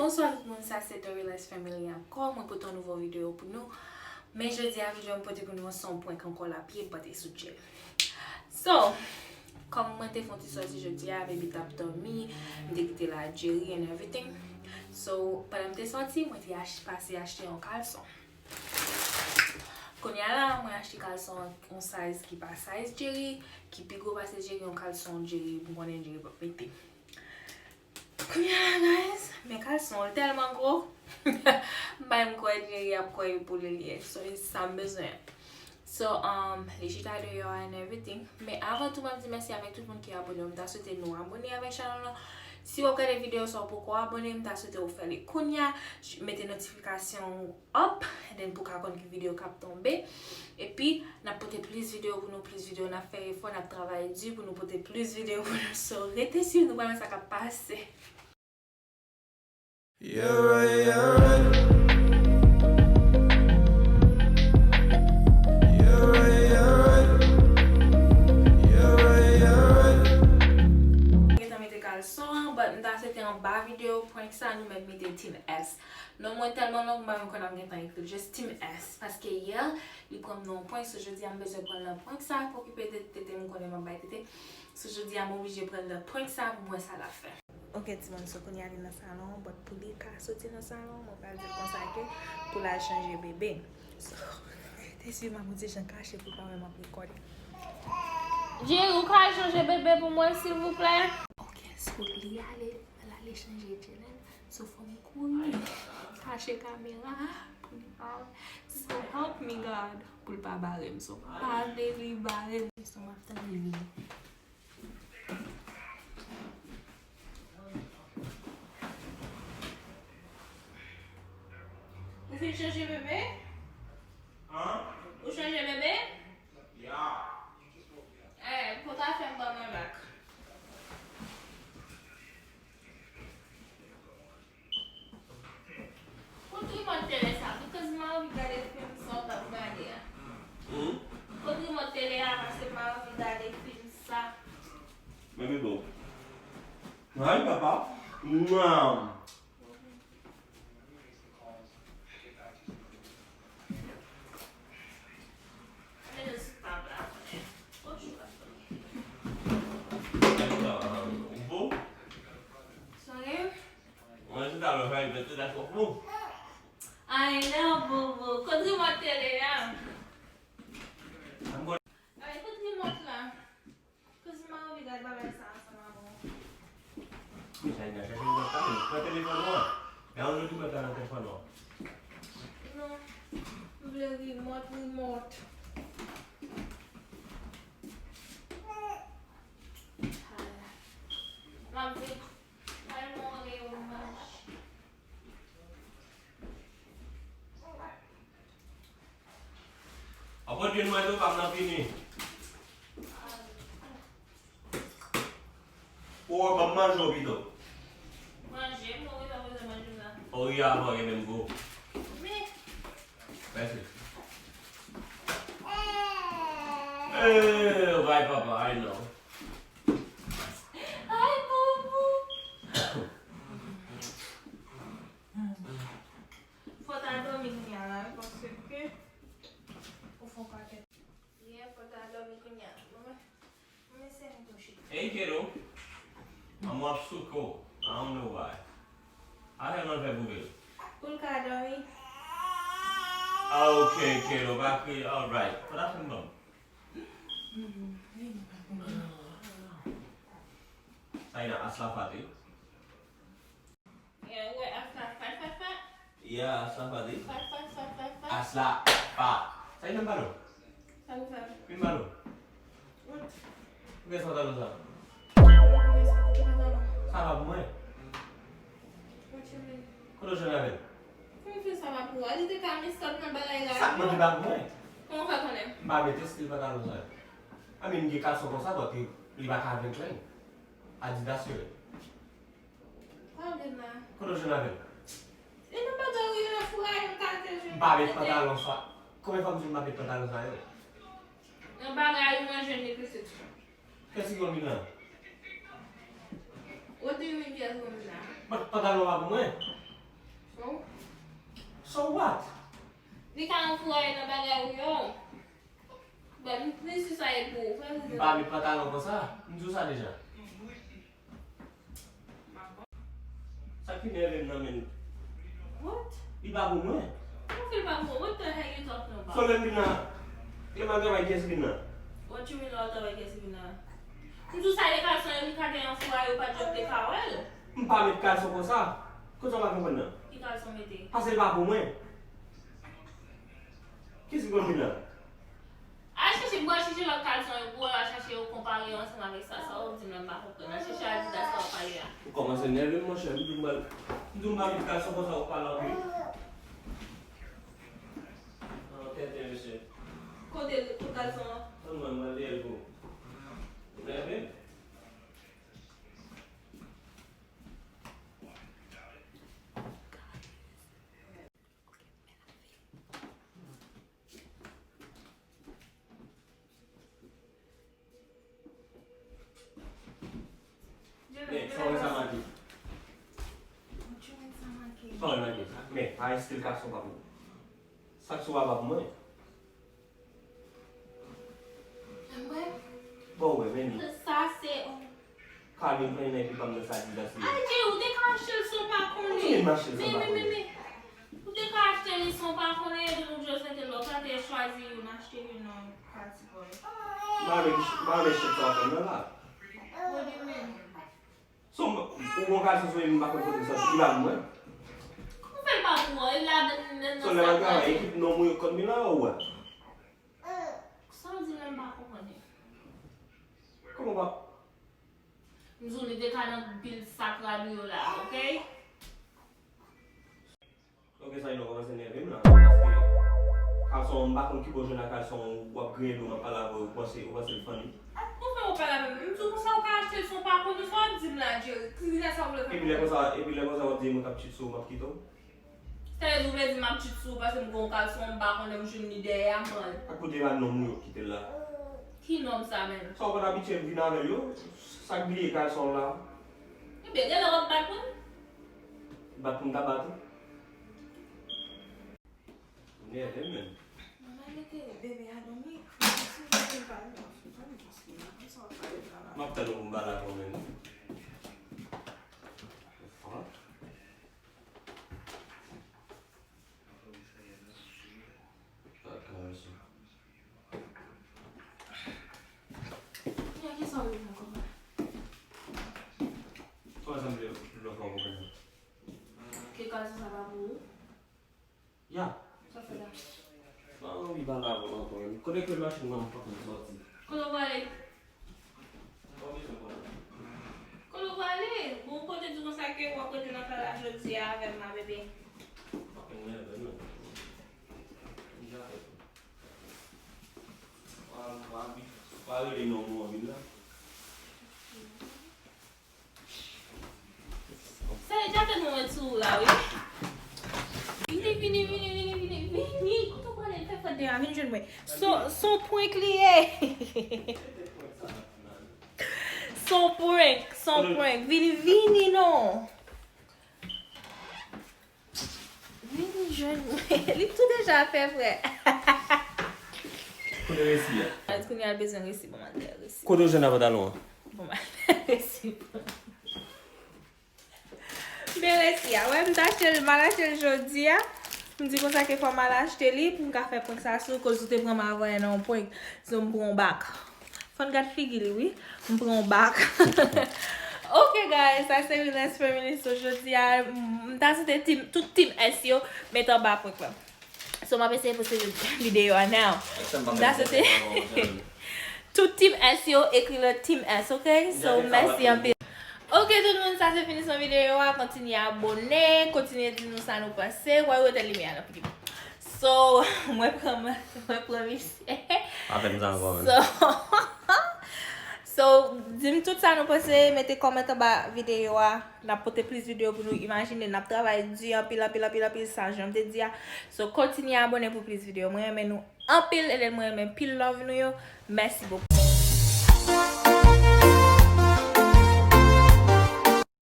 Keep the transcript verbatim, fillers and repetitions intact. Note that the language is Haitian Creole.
Bonswa tout moun, sa se The Real Life Family ankò. Mwen pote yon nouvo videyo pou nou. Men jodi a, videyo m pote pou nou an se yon prank ankò, l ap ye, m pote sou Jerry. So, kòm mwen te fè yon ti sòti jodi a, baby t ap dòmi, m te kite l ak Jerry and everything. So, pandan m te sòti, mwen te ach-, pase achte yon kalson. Kounye a la, mwen achte kalson yon size ki pa size Jerry, ki pi gwo pase Jerry, yon kalson Jerry, m konnen Jerry p ap mete. Kounye a la, guys, men kalson an tèlman gwo. M pa menm kwè Jerry ap kwè e pou li l ye. So, e sa m bezwen. So, um, li chita deyò and everything. Men avan tou, m ap di mèsi avèk tout moun ki abone. M ta swete nou abone avèk chanèl lan. Si w ap gade videyo sa, w poko abone, m ta swete w fè li kounye a. Mete notifikasyon up, and then pou ka konn ki videyo k ap tonbe. Epi, n ap pote plis videyo pou nou, plis videyo, n ap fè efò, n ap travay di pou nou pote plis videyo pou nou. So, rete swiv nou, pral wè sa k ap pase. Yeah, right, yeah, right. Yeah, right, yeah, right. Yeah, right, yeah, right. Gentan mete kalson an, but m ta swete anba videyo prank sa, nou mèt mete Team S. Non mwen tèlman long, m pa menm konn ap gentan ekri l. Just Team S. Paske yè, li pran m nan yon prank, so jodi a m bezwen pran l nan prank sa, pou okipe de tete m, konnen m ap bay tete. So jodi a m oblije pran l nan prank sa pou m wè sa l ap fè. Ok, timoun, so kounye a li nan salon, but pou li ka soti nan salon, mwen pral di l konsa ke pou l al chanje bebe. So, te swiv m pou ti jan kache pou l pa wè m ap rekòde. Jerry, ou ka al chanje bebe pou mwen, silvouplè? Ok, so li ale, l ale chanje Jelen. So, fò m kouri kache kamera a pou li pa wè. So, help me, God, pou l pa bare m. So, pa vle li bare m. So, m ap tann li vini. Ou fin chanje bebe? An? Ou chanje bebe? Ya. Eh, pou ta fè m ban mwen bak. Kot remòt tele sa? Because m anvi gade fim sa w t ap gade a. Hmm? Kot remòt tele a, paske m anvi gade fim sa. Baby boo. Hi, papa. Mwah. Sorry? Mwen se ta lò fè mwen te dakò pou. Ay non, bobo. Kot remòt tele a? Ay, kot remòt la? Kouz m anvi gad bagay sa ansanm avè w. Kisa li nan chache remòt la menm? Pran telefòn ou an. Download remòt la nan telefòn ou an. Non. M vle remòt, remòt. M ap vin. Al mwen yon mache. Apre Dye nou mèt ou pa m nan fini. Ou ban m manje w pito. Manje, mwen gentan bezwen manje la. O ri a avan gen menm gou. Men. Mèsi. Eh, bay papa, ay non. Ay, bobo. Fò w ta dòmi kounye a la, wi, paske ou fè yon pakèt. Yeah, fò w ta dòmi kounye a. Mwen, mwen se m tou chita. Hey, kiddo. Manman ap souke w. I don't know why. Atè nan fè boube. Pou l ka dòmi. Ah, ok, kiddo, pa kriye. Alright. Fò w ta fè m ban m. Sa e nan as la fati. Yeah, wè, as la fat, fat, fat. Yeah, as la fati. Fat, fat, fat, fat, fat. As la fa. Sa e nan balon? Sa pou fè? Vin balon. What? Ou gen sa nan sa? Ou gen sa nan sa? Sa pa pou mwen. What you mean? Kote w jwenn avè l? Kòman fè sa pa pou ou? Li te ka mix up nan bagay la. Sa k mande pa pou mwen? Kòman w fè konnen? M pa mete stil pantalon sa yo. I mean, m gen kalson konsa, but li, li pa Calvin Klein. Adidas yo ye. Pa vle la. Kote w jwenn avè l? E nan bagay ou ye nan fouraye m ka te jwenn. M pa met pantalon sa. Konbyen fwa m di w m pa met pantalon sa yo? Nan bagay ou mwen jwenn li pitit. Kiyès ki konn vin la? What do you mean, kiyès ki konn vin la? But pantalon pa pou mwen. So what? Li ka anfouraye nan bagay ou yo. Bon, m plis si sa e pou ou. M pa met pantalon konsa. M di w sa deja. Sa ki nève m nan, men. What? Li pa pou mwen. Kòman fè l pa pou ou? What the hell you talking about? So lè m vin la, lè m al travay, kiyès ki vin la? What you mean, lè w al travay, kiyès ki vin la? M di w sa, e kalson yo, li ka gen yon fwa, yo pa t jwenn te ka wè l. M pa met kalson konsa. Kote w pa konprann nan? Ki kalson mete? Pase l pa pou mwen. Kiyès ki konn vin la? Al chèche, m pral chèche lòt kalson yo pou w, al chache yo konpare yo ansanm avèk sa. Sa w di m la, m pa konprann. Al chèche Adidas sa w pale a. Ou kòmanse nève m, monchè. M di w m pral, m di w m pa met kalson konsa, ou pale anpil. An tenten, mesye. Kote, kote kalson an? Tann mwen, m pral dèyè l pou ou. Ou nève m. Men, sa w wè sa make? Sa w wè make? Men, pa estil kalson pa pou mwen. Sa k sou a pa pou mwen. Mwen? Bon, wè, men li. Sa se yon Carmen pran nan epi pa m nan sa Adidas li. Ay, Jay, ou te ka achte l san w pa konnen. Ou te ka achte l san w pa konnen. Men, men, men, men. Ou te ka achte li san w pa konnen, epi ou just mete lòt la te chwazi youn achte youn nan Party Boy. M pa renmen, m pa renmen chèt sa w fè m nan la. What do you mean? So, m, ou gon kalson sou li, m pa konn kote l soti, li pa pou mwen. Ou fè l pa pou ou, e la nan, nan, nan sa w travay, ekip nonm ou yo konn vin la, ou wè. Sa w di menm m pa konprann. Kòman w pa? M di w li te ka nan pil sak rad ou yo la, oke? Oke, sa vin kòmanse nève m la, paske kalson, m pa konn ki bò w jwenn ak kalson, w ap griyen do, m ap pale avè w, ou panse, ou panse l funny? Ou fè w pale avè m, m di w konsa ou ka achte l san w pa konnen, sa w ap di m la, Jerry? Ki sa w vle fè? Epi lè konsa, epi lè konsa w ap di mwen k ap cheat sou ou, m ap kite w? Sètadi w vle di m ap cheat sou ou paske m gen yon kalson, m pa konnen, m jwenn li dèyè a, m pran l. Ak kote pa nonm ou yo kite l la. Ki nonm sa menm? Sa w konn abitye vin avè l yo, sa k bliye kalson w la. Ebyen, genlè w ap bat moun. Bat moun ta bat ou. Nève m menm. Manman mete bebe a dòmi. M ap tann ou pou m pale avè w menm. Fran. Kòman sa m vle lòt fwa w konprann sa? Ke kalson sa pa pou ou? Ya. Sa fè la? M pa anvi pale avè w ankò menm. Kote kle machin nan, m pa konn sòti. Kote w prale? Kote w prale? Bon, kote di konsa ke w ap rete nan kay la jodi a avè m la, bebe? Pa konn nève m non. M ja fè tou. Pa, pa, pa rele non mwen vin la. Sa e djate nou met sou ou la, wi. Vini, vini, vini, vini, vini, vini. Kote w prale? Fè fòt deyò a, vin jwenn mwen. Son, son prank li ye. Son prank, son prank. Vini, vini non. Vini jwenn mwen. Li tou deja fè, frè. Kote resi a? Kounye a l bezwen resi, bon, m al fè resi. Kote w jwenn pantalon an? Bon, m al fè resi pou li. Men resi a, wè, m t achte l, m al achte l jodi a. M di konsa ke fò m al achte li pou m ka fè prank sa sou, koz ou te pran m avan nan yon prank. So, m pran w back. Fò n gad figi li, wi. M pran w back. Ok, guys, sa se Realest Family. So, jodi a, m, m ta swete team, tout team S yo met anba prank lan. So, m ap eseye poste videyo a now. M ta swete tout team S yo ekri le team S, ok? So, mèsi anpil. Ok, tout moun, sa se finisman videyo a. Kontinye abone, kontinye di nou sa nou panse. Wè, rete limyè a nan figi m. So, mwen pran, mwen pran misye. Pa fè m sa ankò, menn. So, so, di m tout sa nou panse, mete kòmantè anba videyo a. N ap pote plis videyo pou nou. Imajine, n ap travay di anpil, anpil, anpil, anpil, sa jan m te di a. So, kontinye abone pou plis videyo. Mwen renmen nou anpil, Eden, mwen renmen pil love nou yo. Mèsi bokou.